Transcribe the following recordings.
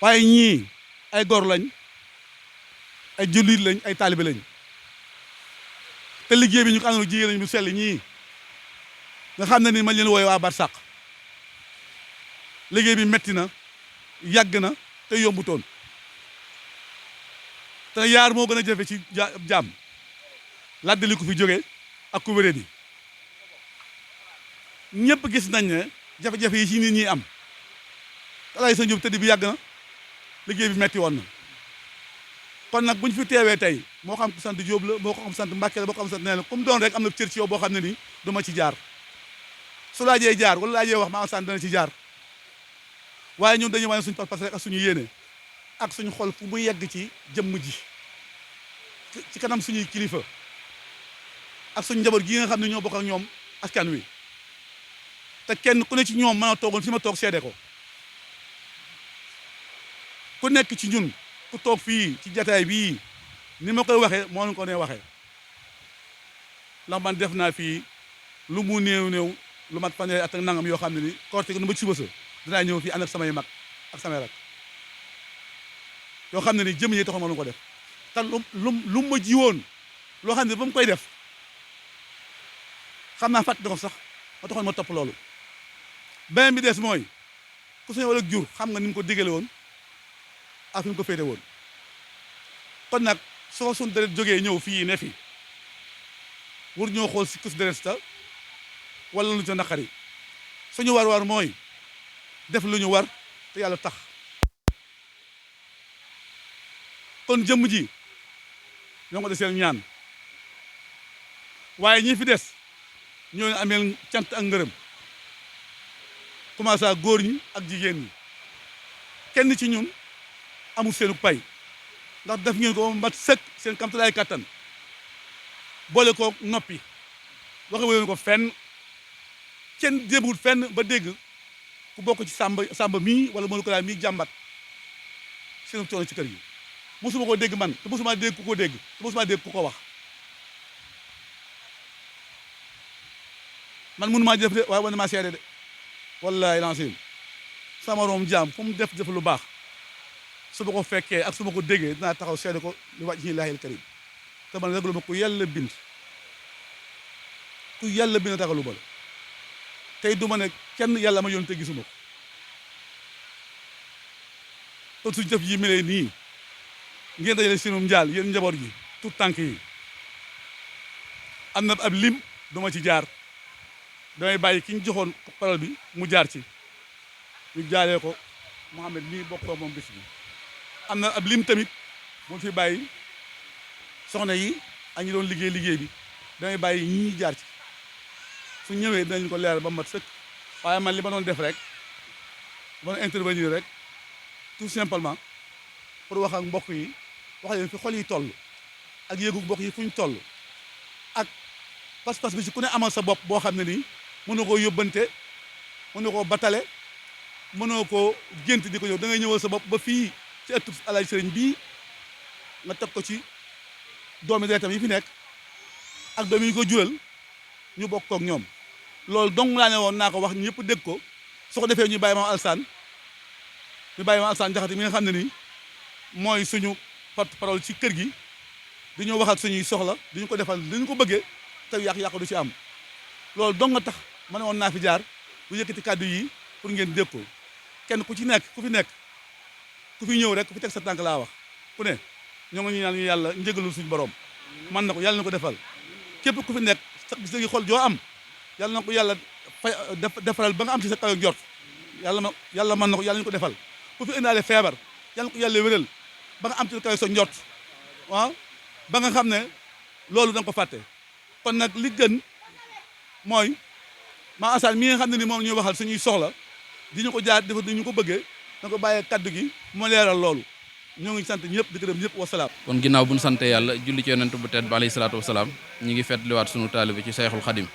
waaye ñii ay gor lañ ay jullit lañ ay taalibe lañ te liggéey bi ñu ko àndoon jigéen lañ bu sell ñii nga xam ne ni mañ leen wooye waa barsàq liggéey bi metti na yàgg na te yombutoon te yaar moo gën a jafe ci jaam laddali ku fi jóge ak ku wéré di ñëpp gis nañ ne jafe-jafe yi ci nit ñi am alaay sa njub tëdd bi yàgg na liggéey bi metti woon na kon nag bu ñu fi teewee tey moo xam ku sant Jóob la moo ko xam sant Mbàkke la moo ko xam sant nee la comme doon rek am na cër ci yow boo xam ne ni du ma ci jaar su laajee jaar wala laajee wax maa sant dana ci jaar waaye ñun dañuy wane suñu pas-pas rek ak suñu yéene ak suñu xol fu mu yegg ci jëmm ji ci kanam suñuy kilifa ak suñu njaboot gi nga xam ne ñoo bokk ak ñoom askan wi te kenn ku ne ci ñoom mën a toogoon fi ma toog seede ko ku nekk ci ñun ku toog fii ci jataay bii ni ma koy waxee moo ko ne waxee ndax man def naa fii lu mu néew lu mat fanweeri at ak nangam yoo xam ne ni korte ko nu ba ci suba sa dinaa ñëw fii ànd ak samay mag ak samay rak yoo xam ne ni jëm yi taxoon ma lu ko def te lu ma ji woon loo xam ne ba mu koy def xam naa fàtte ko sax ma taxoon ma topp loolu beneen bi des mooy ku suñu wala jur xam nga ni mu ko digale woon ak fi mu ko féete woon kon nag soo suñ deret jógee ñëw fii ne fi wur ñoo xool si kus deret ta wala lu ca naqari suñu war mooy def lu ñu war te yàlla tax kon jëmm ji ñoo ko deseel ñaan waaye ñi fi des ñoo ne ameel cant ak ngërëm commencé góor ñi ak jigéen ñi kenn ci ñun amul seenu pay ndax def ngeen ko mat sëkk seen kamtalaay kattan boole ko noppi waxe wéyoon ko fenn kenn début fenn ba dégg ku bokk ci sàmba mii wala mënu ko daal mii jàmbat seen coono ci kër gi mosuma ko dégg man te mosuma dégg ku ko dégg te mosuma dégg ku ko wax man mënu maa jëf de waaye wane maa seede de wallahi lancim sama room jaam fu mu def lu baax su ma ko fekkee ak su ma ko déggee dinaa taxaw seede ko li wàcc laahil karim te man rek lu ma ku yàlla bind tagalu ba la tey du ma ne kenn yàlla ma yoon te gisuma ko kon suñu jëf yi melee nii ngeen dajale seenum njaal yéen njaboot gi tout tànk yi am na ab lim duma ci jaar damay bàyyi ki ñu joxoon parole bi mu jaar ci ñu jaaree ko Mouhamed mii bokk ko moom bis bi am na ab lim tamit mu fi bàyyi soxna yi ak ñi doon liggéey bi damay bàyyi ñii jaar ci su ñëwee dinañ ko leeral ba mat sëkk waaye man li ma doon def rek ma doon intervenir rek tout simplement pour wax ak mbokk yi wax leen fi xol yi toll ak yéegu mbokk yi fu ñu toll ak pas-pas bi ci ku ne amal sa bopp boo xam ne nii mënoo koo yóbbante mënoo koo batale mënoo koo gént di ko ñëw da ngay ñëwal sa bopp ba fii ci ëttu Alaaji Sëriñ bii nga teg ko ci doomi deretam yi fi nekk ak doom yi ñu ko jural ñu bokk ak ñoom loolu dong laa ne woon naa ko wax ñëpp dégg ko su ko defee ñu bàyyi ma Alsaan Jaxate mi nga xam ne nii mooy suñu porte-parole ci kër gi di ñu waxal suñuy soxla di ñu ko defal li ñu ko bëggee te yàq du ci am loolu dong nga tax ma ne woon naa fi jaar bu yëkkati kàddu yi pour ngeen dégg ko kenn ku ci nekk ku fi ñëw rek ku fi teg sa tànk laa wax ku ne ñoo ngi ñu ñaan ñu yàlla njëgalul suñu borom man na ko yàlla na ko defal képp ku fi nekk sax gis nga xol joo am yàlla na ko yàlla defaral ba nga am ci sa kaw njort yàlla mën na ko yàlla ñu ko defal ku fi indaale feebar yàlla na ko yàlla wéral ba nga am ci kaw sa njort waaw ba nga xam ne loolu da nga ko fàtte kon nag li gën mooy maa Assane mi nga xam ne ni moom ñuy waxal suñuy soxla di ñu ko jaar dafa di ñu ko bëggee da ko bàyyee kaddu gi moo leeral loolu ñoo ngi sant ñëpp di gërëm ñëpp wasalaam. kon ginnaaw bu ñu sante yàlla julli ci yonent bu tedd bi alayhi salaatu wasalaam ñi ngi fetliwaat sunu taalibe ci Seexul Xadim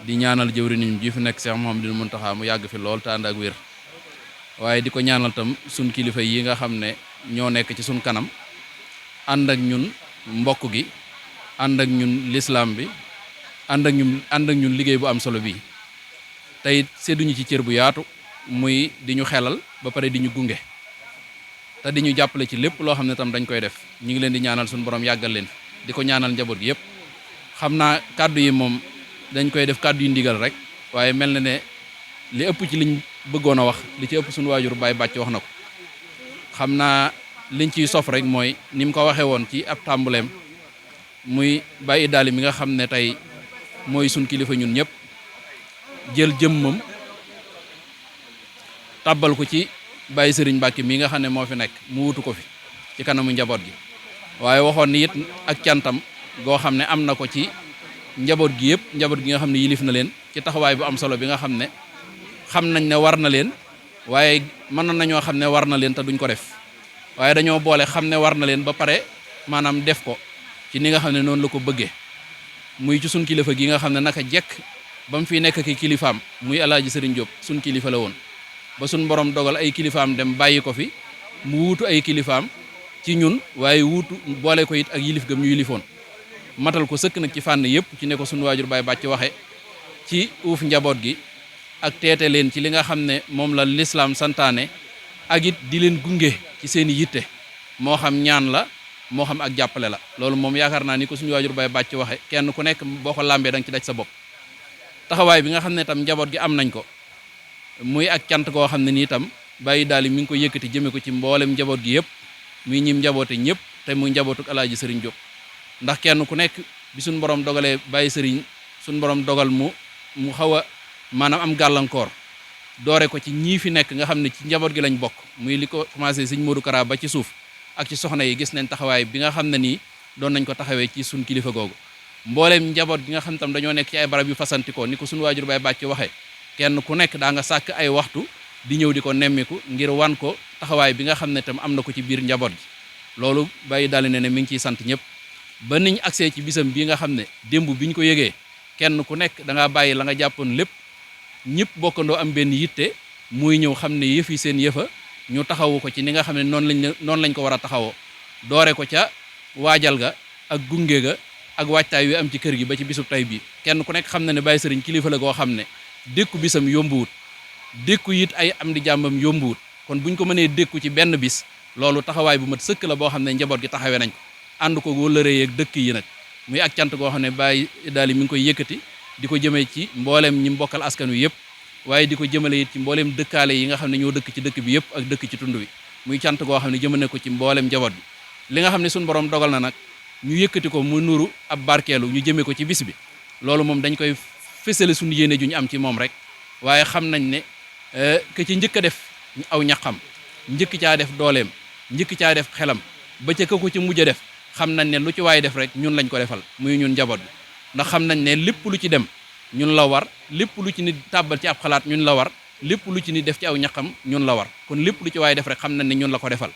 di ñaanal jëwriñam ji fi nekk Seex Muhammadul Muntaxa mu yàgg fi lool te ànd ak wér waaye di ko ñaanal tam suñ kilifa yi nga xam ne ñoo nekk ci suñ kanam ànd ak ñun mbokk gi ànd ak ñun lislaam bi ànd ak ñun liggéey bu am solo bii tey sedduñu ci cër bu yaatu muy di ñu xelal ba pare di ñu gunge te di ñu jàppale ci lépp loo xam ne tam dañ koy def. ñu ngi leen di ñaanal suñu borom yàggal leen di ko ñaanal njaboot gi yëpp. xam naa kàddu yi moom dañ koy def kàddu yu ndigal rek waaye mel na ne li ëpp ci liñ bëggoon a wax li ci ëpp suñu waajur Baye Bàcc wax na ko. xam naa liñ ciy sof rek mooy ni mu ko waxee woon ci ab tàmbuleem muy Baye Idaly mi nga xam ne tey mooy suñ kilifa ñun ñëpp jël jëmmam tàbbal ko ci Baye Serigne Mbacke mi nga xam ne moo fi nekk mu wutu ko fi ci kanamu njaboot gi waaye waxoon ni it ak cantam goo xam ne am na ko ci njaboot gi yëpp njaboot gi nga xam ne yilif na leen ci taxawaay bu am solo bi nga xam ne xam nañ ne war na leen waaye mën nañoo xam ne war na leen te duñ ko def waaye dañoo boole xam ne war na leen ba pare maanaam def ko ci ni nga xam ne noonu la ko bëggee muy ci sun kilifa gi nga xam ne naka jekk ba mu fi nekk ki kilifaam muy Alaaji Sëriñ Diop sun kilifa la woon ba sun borom dogal ay kilifaam dem bàyyi ko fi mu wuutu ay kilifaam ci ñun waaye wuutu boole ko it ak yilif gam ñu yilifoon matal ko sëkk nag ci fànn yëpp ci ne ko sunu waajur Baye Bàcc waxe ci uuf njaboot gi ak teete leen ci li nga xam ne moom la lislaam santaane ak it di leen gunge ci seen i yitte moo xam ñaan la moo xam ak jàppale la loolu moom yaakaar naa ni ko suñu waajur Baye Bàcc waxe kenn ku nekk boo ko làmbee da nga ci daj sa bopp taxawaay bi nga xam ne tam njaboot gi am nañ ko muy ak cant koo xam ne nii tam Baye Idaly mi ngi ko yëkkati jëme ko ci mboolem njaboot gi yëpp muy ñim njaboote ñëpp te muy njabootuk Alaaji Sëriñ Diop ndax kenn ku nekk bi suñ borom dogalee Baye Sëriñ suñ borom dogal mu xaw a maanaam am gàllankoor doore ko ci ñii fi nekk nga xam ne ci njaboot gi lañ bokk muy li ko commencé sëñ Modou Kara ba ci suuf ak ci soxna yi gis nañ taxawaay bi nga xam ne nii doon nañ ko taxawee ci suñ kilifa googu mbooleem njaboot gi nga xam tam dañoo nekk ci ay barab yu fasantikoo ni ko suñu waajur Baye Bàcc waxee kenn ku nekk daa nga sàkk ay waxtu di ñëw di ko nemmiku ngir wan ko taxawaay bi nga xam ne tam am na ko ci biir njaboot gi loolu Baye Idaly ne mi ngi ciy sant ñëpp ba niñ agsee ci bisam bii nga xam ne démb biñ ko yëgee kenn ku nekk da ngaa bàyyi la nga jàppoon lépp ñëpp bokkandoo am benn yitte muy ñëw xam ne yëf yi seen yëfa ñu taxawu ko ci ni nga xam ne noonu lañ ko war a taxawoo doore ko ca waajal ga ak gunge ga ak waajtaay wi am ci kër gi ba ci bisub tay bi kenn ku nekk xam na ne Baye Sëriñ kilifa la goo xam ne dékku bisam yombuwut dékku it ay am di jàmbam yombuwut kon buñ ko mënee dékku ci benn bis loolu taxawaay bu mat sëkk la boo xam ne njaboot gi taxawee nañ ko ànd ko wëllëree ak dëkk yi nag muy ak cant goo xam ne Baye Idaly mi ngi koy yëkkati di ko jëmee ci mbooleem ñi mbokkal askan wi yëpp waaye di ko jëmale it ci mbooleem dëkkaale yi nga xam ne ñoo dëkk ci dëkk bi yëpp ak dëkk ci tund wi muy cant goo xam ne jëmale ko ci mbooleem njaboot bi li nga xam ne suñu borom dogal na nag ñu yëkkati ko mu nuru ab barkeelu ñu jëmee ko ci bis bi loolu moom dañ koy fësale suñu yéene ju ñu am ci moom rek waaye xam nañ ne ke ci njëkk a def aw ñaqam njëkk caa def dooleem njëkk caa def xelam ba ca ka ko ci mujj a def xam nañ ne lu ci waay def rek ñun lañ ko defal muy ñun njaboot bi ndax xam nañ ne lépp lu ci dem ñun la war lépp lu ci nit tàbbal ci ab xalaat ñun la war lépp lu ci nit def ci aw ñaqam ñun la war kon lépp lu ci waay def rek xam nañ ne ñun la ko defal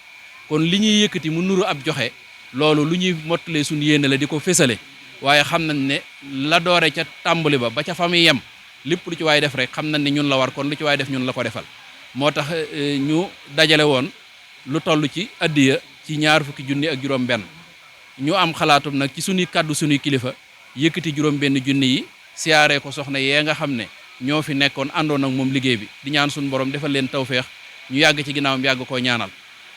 kon li ñuy yëkkati mu nuru ab joxe loolu lu ñuy mottalee suñu yéene la di ko fésale waaye xam nañ ne la doore ca tàmbali ba ca famille yem lépp lu ci waay def rek xam nañ ne ñun la war kon lu ci waay def ñun la ko defal moo tax ñu dajale woon lu toll ci addiya ci 20 junni ak juróom benn ñu am xalaatum nag ci suñuy kàddu suñuy kilifa yëkkati juróom benn junni yi siyaaree ko soxna yee nga xam ne ñoo fi nekkoon àndoon ak moom liggéey bi di ñaan suñu borom defal leen tawféex ñu yàgg ci ginnaawam yàgg koo ñaanal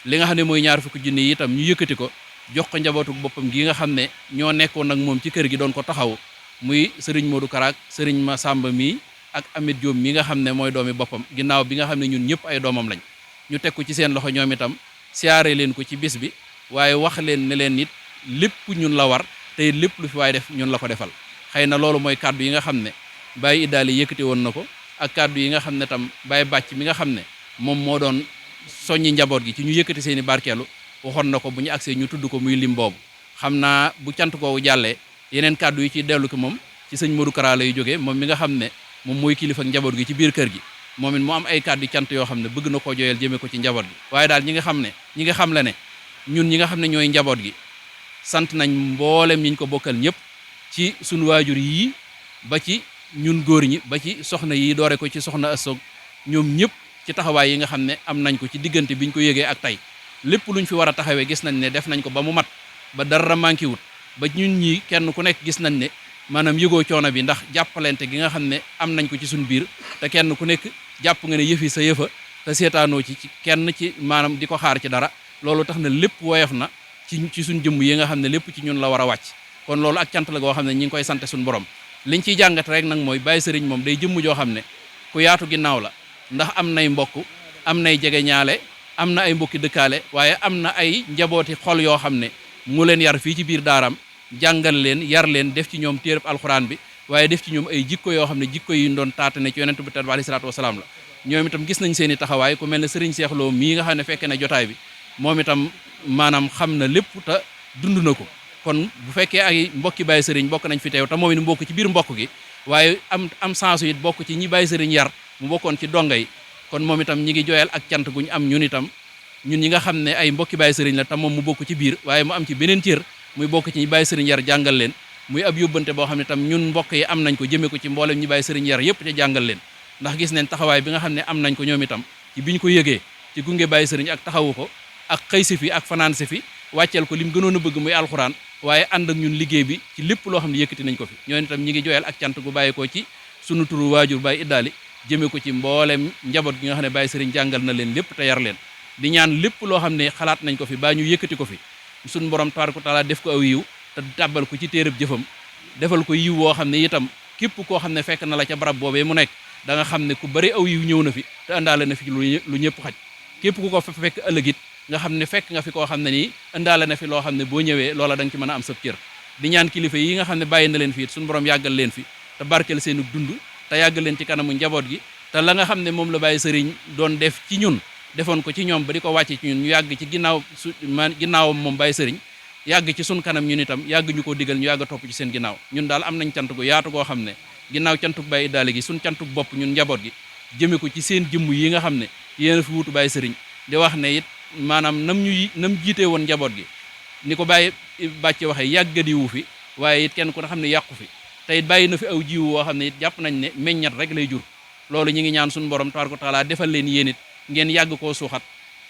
li nga xam ne mooy 20 junni yi itam ñu yëkkati ko jox ko njabootu boppam gi nga xam ne ñoo nekkoon ak moom ci kër gi doon ko taxaw muy sëriñ Modou Kara sëriñ Massamba mii ak Amit Diop mi nga xam ne mooy doomi boppam ginnaaw bi nga xam ne ñun ñëpp ay doomam lañ ñu teg ko ci seen loxo ñoom itam siyaare leen ko ci bis bi waaye wax leen ne leen nit lépp ñun la war te lépp lu fi waay def ñun la ko defal xëy na loolu mooy kàddu yi nga xam ne Baye Idaly yëkkati woon na ko ak kàddu yi nga xam ne tam Baye Bàcc mi nga xam ne moom moo doon soññi njaboot gi ci ñu yëkkati seen i barkeelu waxoon na ko bu ñu agsee ñu tudd ko muy lim boobu xam naa bu cant kooku jàllee yeneen kàddu yi ci dellu ki moom ci sëñ Modou Kara lay jógee moom mi nga xam ne moom mooy kilifa ak njaboot gi ci biir kër gi moom it mu am ay kàddu cant yoo xam ne bëgg na koo joyal jëmee ko ci njaboot gi waaye daal ñi nga xam la ne ñun ñi nga xam ne ñooy njaboot gi sant nañ mboolem ñi ñu ko bokkal ñëpp ci suñu waajur yii ba ci ñun góor ñi ba ci soxna yi doore ko ci soxna Assoog ñoom ñëpp ci taxawaay yi nga xam ne am nañ ko ci diggante biñ ko yëgee ak tey lépp luñ fi war a taxawee gis nañ ne def nañ ko ba mu mat ba dara manqué wut ba ñun ñii kenn ku nekk gis nañ ne maanaam yëgoo coono bi ndax jàppalante gi nga xam ne am nañ ko ci suñu biir te kenn ku nekk jàpp nga ne yëfi sa yëfa te seetaanoo ci kenn ci maanaam di ko xaar ci dara loolu tax na lépp woyof na ci suñ jëmm yi nga xam ne lépp ci ñun la war a wàcc kon loolu ak cant la goo xam ne ñi ngi koy sante suñu borom liñ ciy jàngat rek nag mooy Baye Serigne moom day jëmm joo xam ne ku yaatu ginnaaw la ndax am nay mbokk am nay jege ñaale am na ay mbokki dëkkaale waaye am na ay njabooti xol yoo xam ne mu leen yar fii ci biir daaram jàngal leen yar leen def ci ñoom téereb alxuraan bi waaye def ci ñoom ay jikko yoo xam ne jikko yi ñu doon taatane ci yonent bi tedd bi alayhi salaatu wasalaam la ñoom itam gis nañ seen i taxawaay ku mel ne Serigne Cheikh Lo mii nga xam ne fekke na jotaay bi moom itam maanaam xam na lépp te dund na ko kon bu fekkee ay mbokki Baye Serigne bokk nañ fi teew te moom it mu bokk ci biir mbokk gi waaye am sensu it bokk ci ñi Baye Serigne yar mu bokkoon ci donga yi kon moom itam ñi ngi jooyal ak cant guñ am ñun itam ñun ñi nga xam ne ay mbokki Baye Serigne la te moom mu bokk ci biir waaye mu am ci beneen cër muy bokk ci ñi Baye Serigne yar jàngal leen muy ab yóbbante boo xam ne tam ñun mbokk yi am nañ ko jëmee ko ci mboolem ñi Baye Serigne yar yëpp te jàngal leen ndax gis nañ taxawaay bi nga xam ne am nañ ko ñoom itam ci biñ ko yëgee ci gunge Baye Serigne ak taxawu ko ak xëy si fi ak fanaan si fi wàcceel ko lim gënoon a bëgg muy alxuraan waaye ànd ak ñun liggéey bi ci lépp loo xam ne yëkkati nañ ko fi ñoo itam ñi ngi jooyal ak cant gu bàyyi ko ci sunu turu waajur Baye Iddaali jëmee ko ci mboolem njaboot gi nga xam ne Baye Serigne jàngal na leen lépp te yar leen di ñaan lépp loo xam ne xalaat nañ ko fi baa ñu yëkkati ko fi suñu borom tabaaraka wa taala def ko aw yiw te tàbbal ko ci téereb jëfam defal ko yiw woo xam ne itam képp koo xam ne fekk na la ca barab boobee mu nekk da nga xam ne ku bari aw yiw ñëw na fi te indaale na fi lu ñëpp xaj képp ku ko fekk ëllëg it nga xam ne fekk nga fi koo xam ne nii indaale na fi loo xam ne boo ñëwee loola da nga ci mën a am sab cër di ñaan kilifa yi nga xam ne bàyyi na leen fi it suñu borom yàggal leen fi te barkeel seenu dund te yàggal leen ci kanamu njaboot gi te la nga xam ne moom la Baye Serigne doon def ci ñun defoon ko ci ñoom ba di ko wàcce ci ñun ñu yàgg ci ginnaawam moom Baye Serigne yàgg ci sun kanam ñun itam yàgg ñu ko digal ñu yàgg a topp ci seen ginnaaw ñun daal am nañ cant gu yaatu goo xam ne ginnaaw cantuk Baye Iddaali gi suñ cantuk bopp ñun njaboot gi jëme ko ci seen jëmm yi nga xam ne yéen a fi wutu Baye Serigne di wax ne it maanaam nam jiitee woon njaboot gi ni ko Baye bàcce waxee yàggadiwu fi waaye it kenn ku ne xam ne yàqu fi te it bàyyi na fi aw jiwu woo xam ne it jàpp nañ ne meññat rek lay jur loolu ñi ngi ñaan suñu borom tabaaraka wa taala defal leen yéen it ngeen yàgg koo suuxat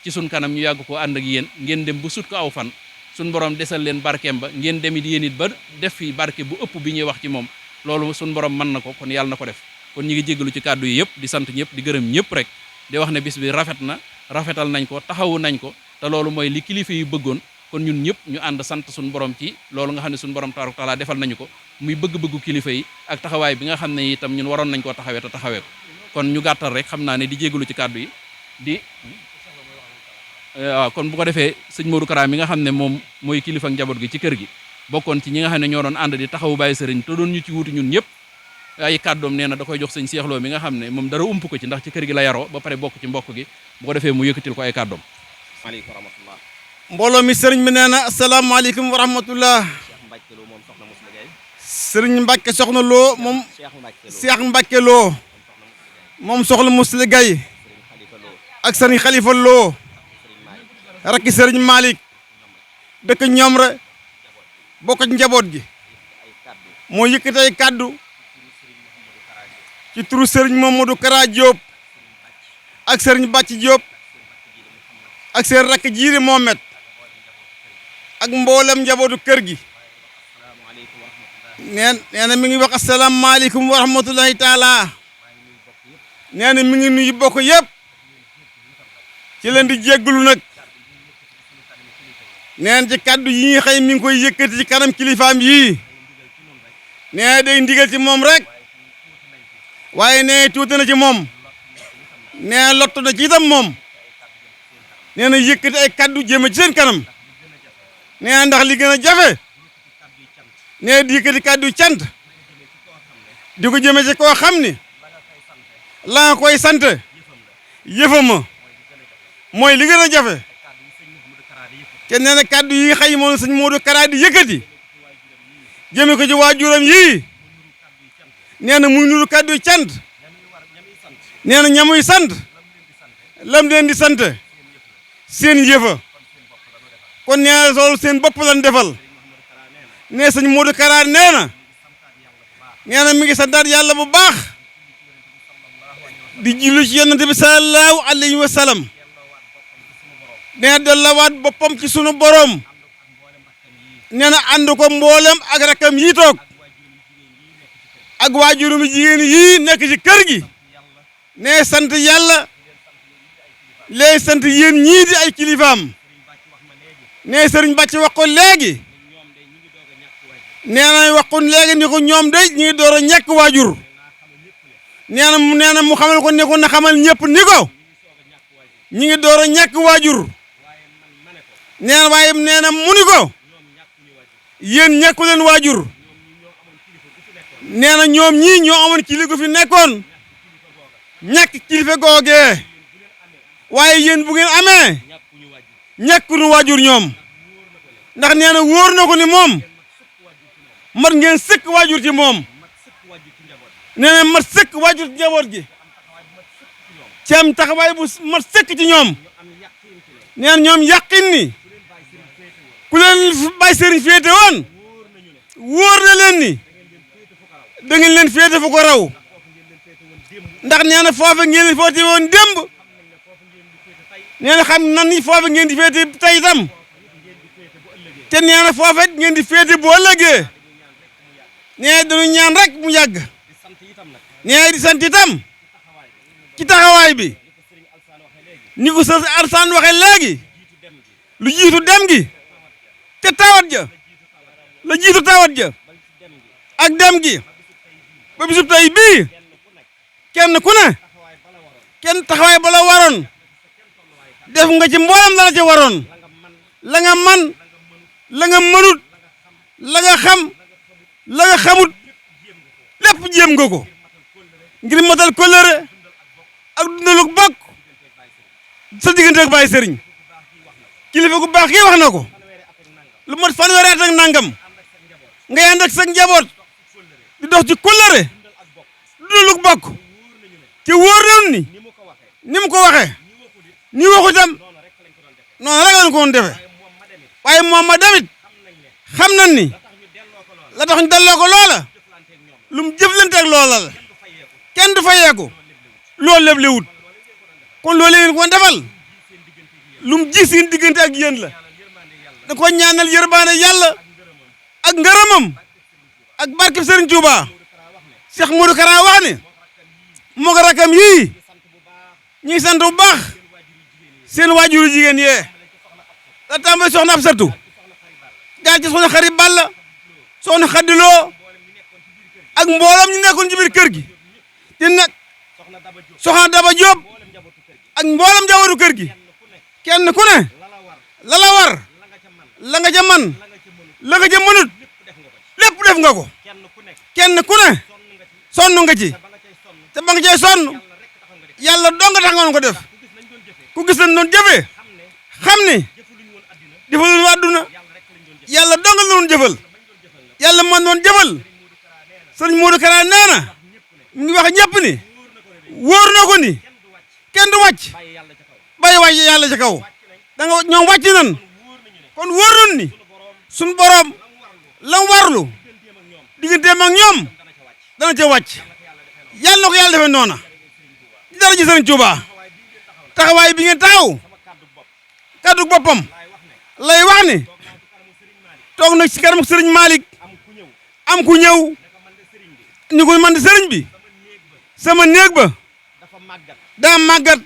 ci sun kanam ñu yàgg koo ànd ak yéen ngeen dem bu sut ko aw fan suñ borom desal leen barkeem ba ngeen dem it yéen it ba def fi barke bu ëpp bi ñuy wax ci moom loolu suñ borom mën na ko kon yàlla na ko def kon ñi ngi jégalu ci kàddu yi yëpp di sant ñëpp di gërëm ñëpp rek di wax ne bis bi rafetal nañ ko taxawu nañ ko te loolu mooy li kilifa yi bëggoon kon ñun ñëpp ñu ànd sant suñu borom ci loolu nga xam ne suñu borom tabaaraka wa taala defal nañu ko muy bëgg-bëggu kilifa yi ak taxawaay bi nga xam ne itam ñun waroon nañ koo taxawee te taxawee ko kon ñu gàttal rek xam naa ne di jégalu ci kàddu yi di waaw kon bu ko defee sëñ Modou Kara mi nga xam ne moom mooy kilifa ak njaboot gi ci kër gi bokkoon ci ñi nga xam ne ñoo doon ànd di taxawu Baye Serigne te doon ñu ci wutu ñun ñëpp ay kàddoom nee na da koy jox sëñ Cheikh Lo mi nga xam ne moom dara ump ko ci ndax ci kër gi la yaroo ba pare bokk ci mbokk gi bu ko defee mu yëkkatil ko ay kàddoom. maaleykum wa rahmatullah. mbooloo mi sëriñ bi nee na asalaamaaleykum wa rahmatullah. sëriñ Mbacke soxna Lo moom Cheikh Mbacke Lo moom soxna Mously Gaye ak sëriñ Khalifa Lo rakki sëriñ Malick dëkk ñoom rek bokk ci njaboot gi moo yëkkati ay kàddu ci turu sëriñ Mamadou Kara Diop ak sëriñ Bàcc Diop ak seen rakk jiiri Mohamed ak mboolem njabootu kër gi nee na mi ngi wax asalaamaaleykum wa rahmatulahi taala nee na mi ngi nuyu bokk yëpp ci leen di jégglu nag nee na ci kàddu yi nga xëy mi ngi koy yëkkati ci kanam kilifaam yii nee na day ndigal ci moom rek waaye nee tuuti na ci moom nee na lottu na ci itam moom nee na yëkkati ay kàddu jëme ci seen kanam nee na ndax li gën a jafe nee na di yëkkati kàddu cant di ko jëme ci koo xam ni la nga koy sant yëfama mooy li gën a jafe te nee na kàddu yi xëy moom sëñ Modou Kara di yëkkati jëme ko ci waajuram yii nee na muy nuru kàddu cant nee na ñamuy sant lam leen di sant seen yëfa kon nee na loolu seen bopp lan defal nee sëñ Modou Kara nee na mi ngi santaat yàlla bu baax di jullu ci yonent bi sallallahu alayhi wa sallam nee na dellawaat boppam ci sunu boroom nee na ànd ko mboolem ak rakam yi toog ak waajurum jigéen yii nekk ci kër gi nee sant yàlla leen sant yéen ñii di ay kilifaam nee sëriñ Bàcc wax ko léegi nee na wax ko léegi ni ko ñoom day ñu ngi door a ñàkk waajur nee na mu xamal ko ne ko na xamal ñëpp ni ko ñu ngi door a ñàkk waajur nee na waaye nee na mu ni ko yéen ñàkku leen waajur nee na ñoom ñii ñoo amoon kilifa fi nekkoon ñàkk kilifa googee waaye yéen bu ngeen amee ñàkkunu waajur ñoom ndax nee na wóor na ko ni moom mat ngeen sëkk waajur ci moom nee na mat sëkk waajur ci njaboot gi ci am taxawaay bu mat sëkk ci ñoom nee na ñoom yàqin ni ku leen bàyyi sëriñ féete woon wóor na leen ni da ngeen leen féete fu ko raw ndax nee na foofa ngeen di féete woon démb nee na xam nan ni foofa ngeen di féete tey itam te nee na foofa ngeen di féete bu ëllëgee nee dañu ñaan rek mu yàgg nee di sant itam ci taxawaay bi ni ko sëñ Alsaan waxee léegi lu jiitu dem gi te tawat ja la jiitu tawat ja ak dem gi ba bisub tey bii kenn ku ne kenn taxawaay ba la waroon def nga ci mboolem la la ca waroon la nga man la nga mënut la nga xam la nga xamut lépp jéem nga ko ngir matal kóllëre ak dundaluk bokk sa diggante ak Baye Serigne kilifa gu baax kii wax na ko lu mat fanweeri at ak nangam ngay ànd ak sa njaboot di dox ci kóllëre dundaluk bokk te wóor nañu ni mu ko waxee ni waxu itam noonu rek lañ ko doon defee waaye moom ma damit xam nañ ni la tax ñu delloo ko loola lu mu jëflante ak loola la kenn du fayeeku loolu lépp lewut kon loolu ngeen ko defal lu mu ji seen diggante ak yéen la da ko ñaanal yërbaane yàlla ak ngërëmam ak barkeb Serigne Touba Cheikh Modou Kara wax ne moo ko rakam yii ñu ngi sant bu baax seen waajuru jigéen yee da tàmbali soxna Absatu daal ci soxna Xari Balla soxna Xadiloo ak mbooloom ñu nekkoon ci biir kër gi te nag soxna Daba Diop ak mbooloom njabootu kër gi kenn ku ne la la war la nga ca man la nga ca mënut lépp def nga ko kenn ku ne sonn nga ci te ba nga cay sonn yàlla dong tax nga ko def ku gis nañ doon jëfee xam ni jëfaluñu àdduna yàlla dong la doon jëfal yàlla man doon jëfal sëriñ Modou Kara nee na mu ngi wax ñëpp ni wóor na ko ni kenn du wàcc bàyyi wàcc yàlla ca kaw da nga ñoom wàcc nan kon wóor nañ ni suñu borom lam warlu digganteem ak ñoom dana ca wàcc yàlla na ko yàlla defee noona ci dara ji sëriñ Touba taxawaay bi ngeen taxaw kaddu boppam lay wax ni toog na ci kanam sëriñ Malick am ku ñëw ni ko man de sëriñ bi sama néeg ba daa màggat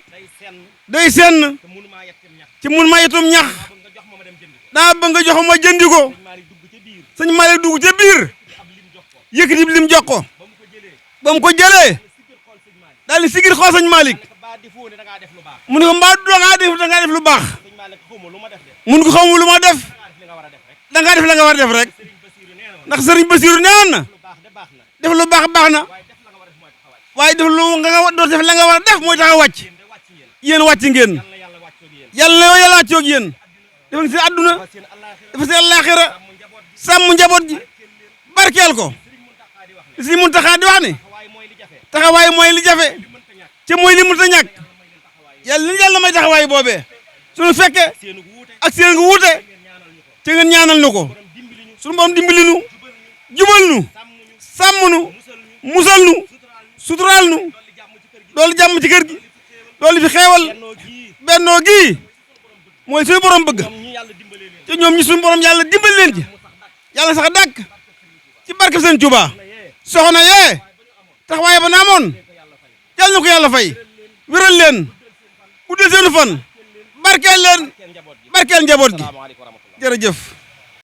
day senn ci mun ma yetum ñax daa bëgg nga jox ma jëndi ko sëñ Malick dugg ca biir yëkkati lim jox ko ba mu ko jëlee daal di sigir xool sëñ Malick mu ne ko mbaa dangaa def lu baax mun ko xamu lu ma def dangaa def la nga war a def rek ndax sëriñ Basiru neewoon na def lu baax baax na waaye def lu nga doo def la nga war a def mooy tax a wàcc yéen wàcc ngeen yàlla na yàlla wàccoog yéen dafa ngi si àdduna dafa si àllaaxira sàmm njaboot gi barkeel ko si Muntaxa di wax ni taxawaay mooy li jafe te mooy li mënut a ñàkk yàlla may taxawaay boobee suñu fekkee ak seen gu wuute te ngeen ñaanal nu ko suñu borom dimbali nu jubal nu sàmm nu musal nu suturaal nu loolu jàmm ci kër gi loolu fi xeewal bennoo gii mooy suñu borom bëgg te ñoom ñi suñu borom yàlla dimbali leen ci yàlla sax dàkk ci barke Sëñ Tuubaa soxna yee taxawaay ba na amoon yàlla na ko yàlla fay wéral leen guddal seenu fan barkeel leen barkeel njaboot gi jërëjëf